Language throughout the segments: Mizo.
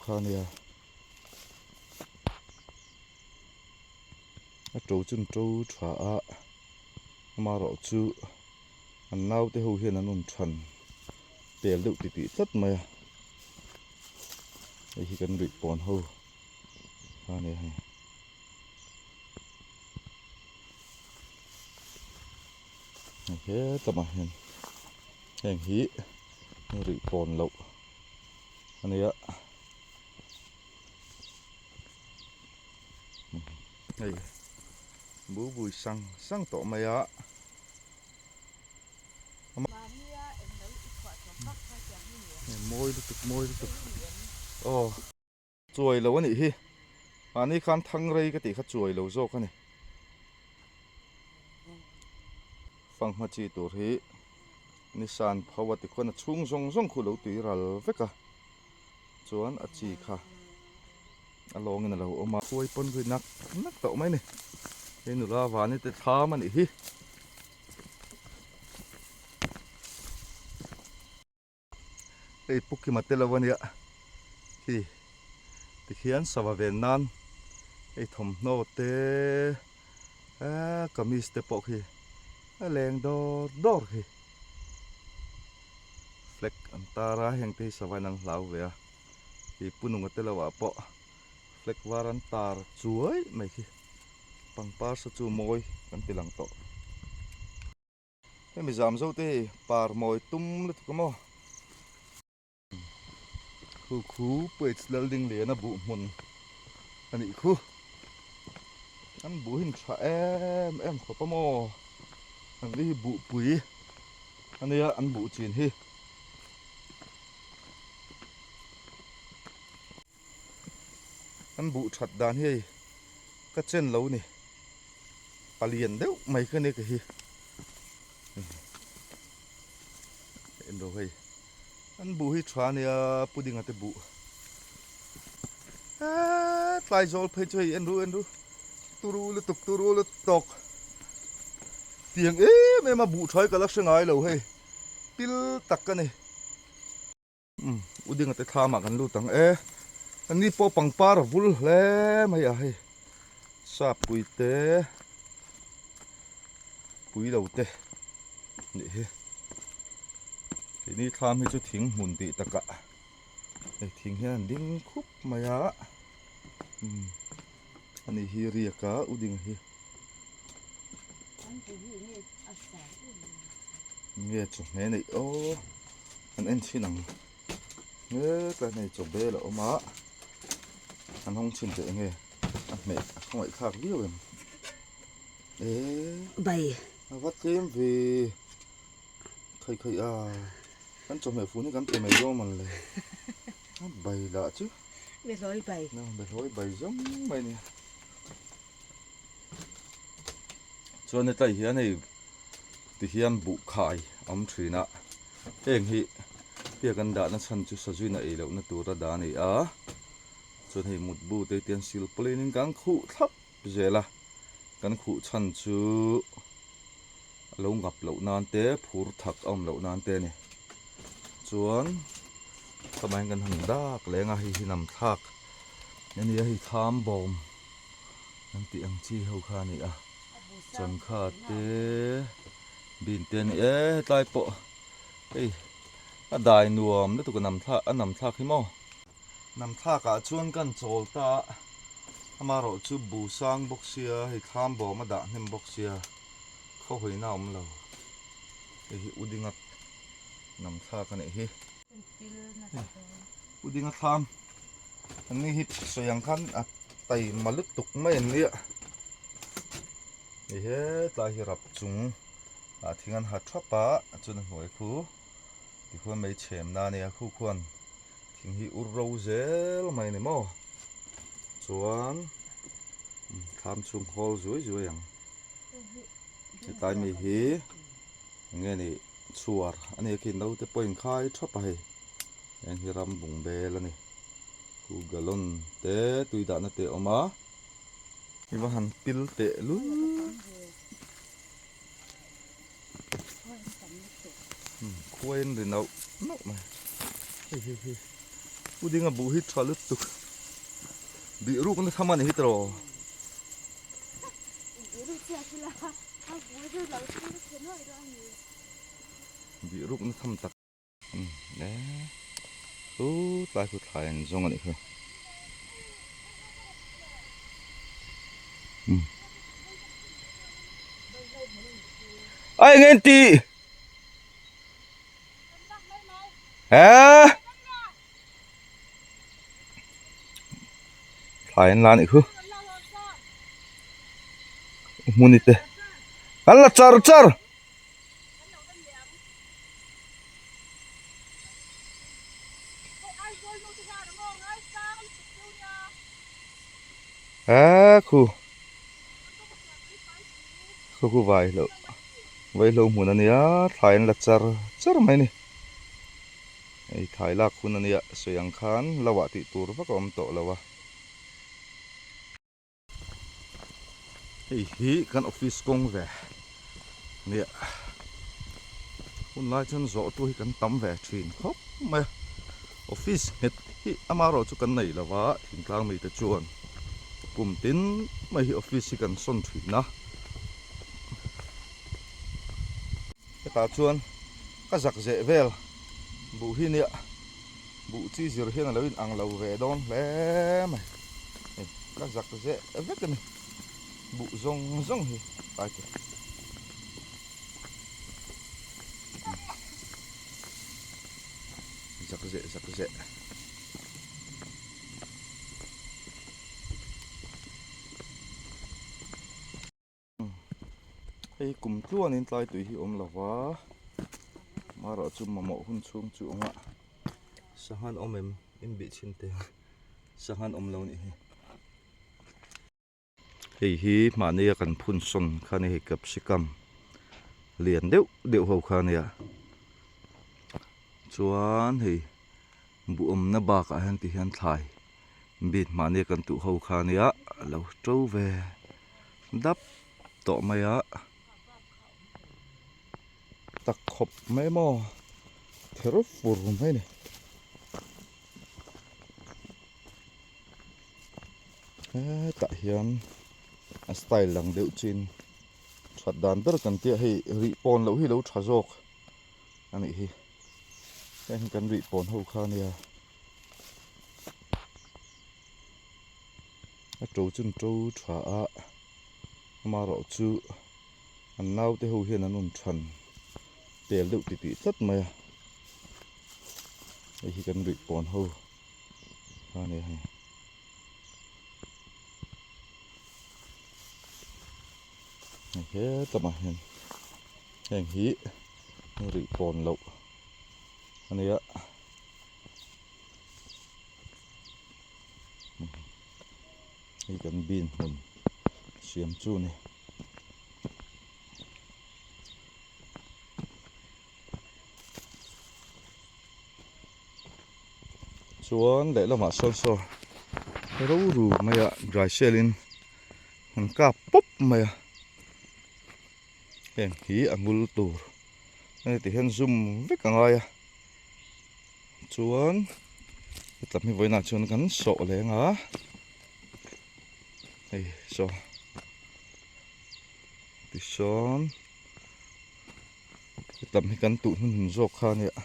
kha nia. A to chu an to tha a, amaherawh chu an naute ho hian an rawn than tel deuh titih tlat mai a, hei hi kan ruih pawn ho kha nia hei. Hetlama hian heng hi rih pawn loh a nia. Hei bu bui sang sang tawh mai a. Mawi lutuk mawi lutuk aw. Chuai lo a nih hi. Mahni khan thang rei ka tih kha chuai lo zawk a ni. Fanghma chi tur hi Nissan pho a tikhuan a chhung zawng zawng khu lo tui ral vek a, chuan a chi kha a lawngin a lo awm a. Khuai pawn ri nak nak tawh mai a ni. Hei nula vani te thlam a nih hi. Hei pu Kima te lo ania khi tikhian sava ven nan hei thawmhnaw te kamis te pawh khi a leng dawr dawr khi flag an tar a heng te hi sava in an hlau ve a khi pu nunga te lo ah pawh flag var an tar chuai mai khi pangpar sa chu mawi kan ti lang tawh. Hemi zam zo te hi par mawi tum lutuk a maw? Khu khu Page Lalding lian a buh hmun a nih khu. An buh hi tha em em khawp a maw? An ni hi buh pui a nia an buh chin hi. An buh that dan hi hei ka chen lo ni palian deuh mai kha nia ka hi en ro hei an buh hi tha ania pudding a te buh eee tlai zawl phei chu hei en ru en ru turu lutuk turu lutuk tiang em em a buh tha hi ka la hre ngai lo hei pil tak ka ni. Umm u dinga te thlamah kan lut ang e ani pawh pangpar a vul hle mai a hei sap pui te pui lo te nih hi keini thlam hi chu thing hmun tih takah hei thing hian an ding khup mai a umm ani hi riak a u dinga hi nge chawhmeh neih aw. An en chhin ang hetlai hian chaw bel a awm a an hawng chhin teh enge a hmeh a khawngaih thlak viau em eee bai a va tlem ve khaih khaih a kan chawhmeh fun hi kan pe mai zawng man le a bai lah chu behlawi bai behlawi bai zawng mai a ni chuan hetlai hian hei Tihian buhkhai a awm thin a, heng hi tia kan dahna chhan chu sazuina ei lohna tura dah a ni a, chuan hei mutbu te hi tian silpawlin in kan khuh thlap zel a, kan khuh chhan chu a lo ngap loh nan te phur thak a awm loh nan te a ni, chuan khawmah hian kan han dak leng a, hei hi nam thlak a ni a, hei tham bawm an tih ang chi ho kha a ni a. Changkha te bean te a ni e hetlai pawh hei a dai nuam lutuk a nam thlak a nam thlak hi maw. Nam thlak ah chuan kan chawl ta a amaherawh chu bu sang bawk sia hei thlam bawm a dah hnem bawk sia khawhawi na a awm lo hei hi udinga nam thlak a nih hi udinga thlam an ni hi sawi ang khan a taima lutuk mai an nia hei hetlai hi rap chung ah thing an ha thap a chuan a hnuai khu tikhuan mai chhem na ania khu khuan thing hi ur ro zel mai a ni maw chuan thlam chhung hawl zuai zuai ang hetlai mi hi eng nge ni chhuar a nia khi naute pawh inkhai thap a hei. Heng hi ram bung bel a ni. Khu gallon te tui dahna te a awm a. I va han pil teh lul. Khuai an ri nauh nauh mai. Hei hei hei. Puding a buh hi tha lutuk. Bih rukna tham a ni hi tiraw. Bih rukna tham tak. E chu tlai chu thlai an zawng a nih kha. A eng en tih? He? Thlai an la a nih khu. Hmun i te. Kan la char char. He khu. Khu khu vai loh. Vaihlo hmun a nia thlai an la char char mai a ni. Hei thlai lak hun a nia sawi ang khan lo ah tih tur vak a awm tawh lo a. Hei hi kan office kawng ve nia hun lai chuan zawh tu hi kan tam ve thin khawp mai a office nghet hi amaherawh chu kan nei lo va thingtlang mite chuan kum tin mai hi office hi kan sawn thin a hetah chuan ka zak zeh vel buh hi nia. Buh chi zir hian a lo in ang lo ve dawn hle mai. Hei ka zak zeh vek a ni. Buh zawng zawng hi tlai te. Zak zeh zak zeh. Hei kum tluanin tlai tui hi awm lo va marawh chu mamawh hun chhung chu awm a sanghan awm em in bih chhin teh ang sanghan awm lo nih hi hei hi mahnia kan phun sawn kha ni hei capsicum lian deuh deuh ho kha ania chuan hei buh awmna bakah hian ti hian thlai bit mahnia kan tuh ho kha ania a lo to ve dap tawh mai a tak khawp mai maw ther fur mai a ni hetah hian a style lang deuh chin that dan ber kan tia hei rih pawn loh hi lo tha zawk a nih hi heng hi kan rih pawn ho kha ania. A to chu an to tha a amaherawh chu an naute ho hian an rawn chhan tel deuh ti tih tlat mai a hei hi kan ruih pawn ho a ni a hei hetlama hian heng hi rih pawn loh a nia. Hei kan bin hmun siam chu a ni. Chuan lehlamah sawn saw ro ru mai a dry cell in an kap pawp mai a heng hi a ngul tur a ni tihian zum vek a ngai a. Chuan hetlam hi vawiinah chuan kan sawh leng a hei saw tisawn hetlam hi kan tuh hnuhnun zawk kha a nia.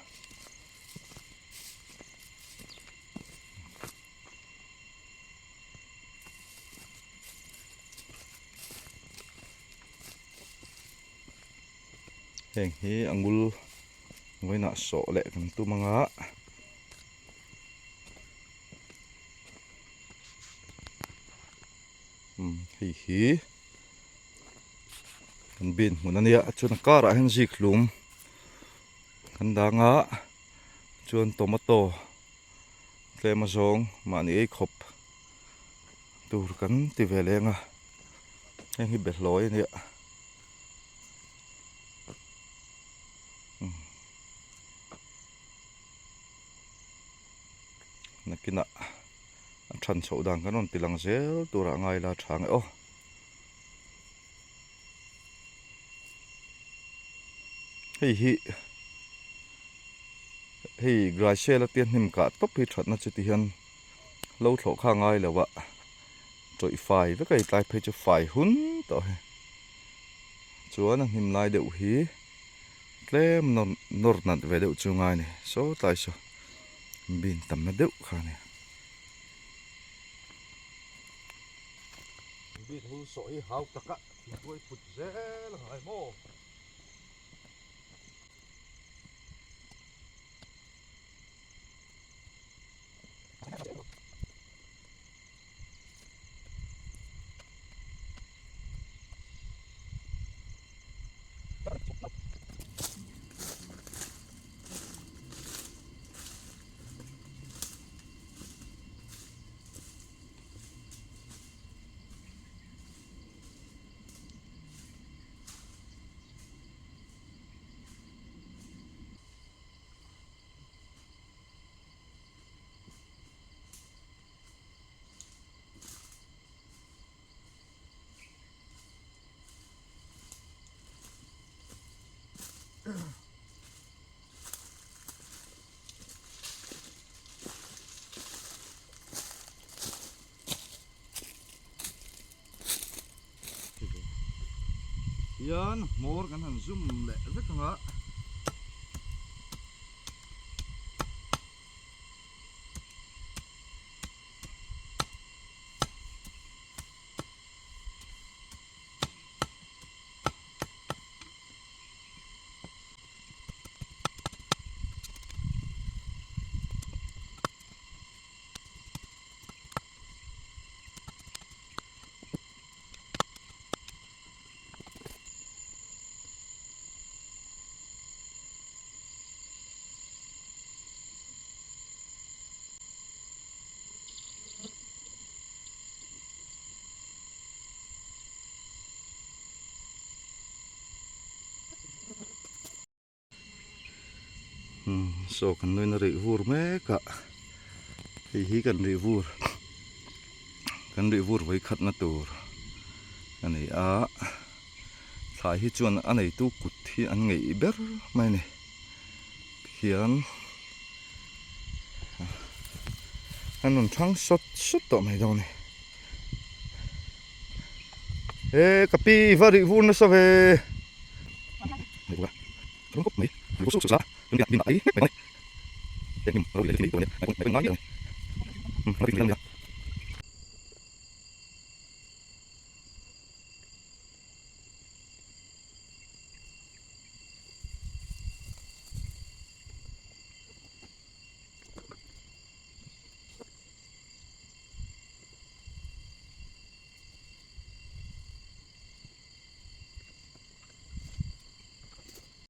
Heng hi a ngul vawiinah sawh leh kan tum ang a umm hei hi kan bin hmun a nia chuan a karah hian zik hlum kan dang a chuan tomato tlem azawng mahni ei khawp tur kan ti ve leng a heng hi behlawi a nia. Nakinah a than chhoh dan kan rawn ti lang zel turah ngai la tha ang e aw. Hei hi Hei Graciela tia hnim kah tawp hi thatna chu ti hian lo thlawh kha a ngai lo a, tawih fai vek a hei tlai phei chu fai hun tawh a hei. Chuan a hnim lai deuh hi tlem nawr nawr nat ve deuh chu ngai a ni saw tlai saw bean tamna deuh kha a ni. Bean hi sawh hi hau taka thingtuai put zel a ngai maw? Hian hmawr kan han zum leh vek ang a. Saw kan nuin a rih vur mek a hei hi kan rih vur kan rih vur vawikhatna tur a ni a thlai hi chuan a neitu kut hi an ngeih ber mai a ni tikhian an rawn thang sawt sawt tawh mai dawn a ni e ka pi va rih vur nasa ve.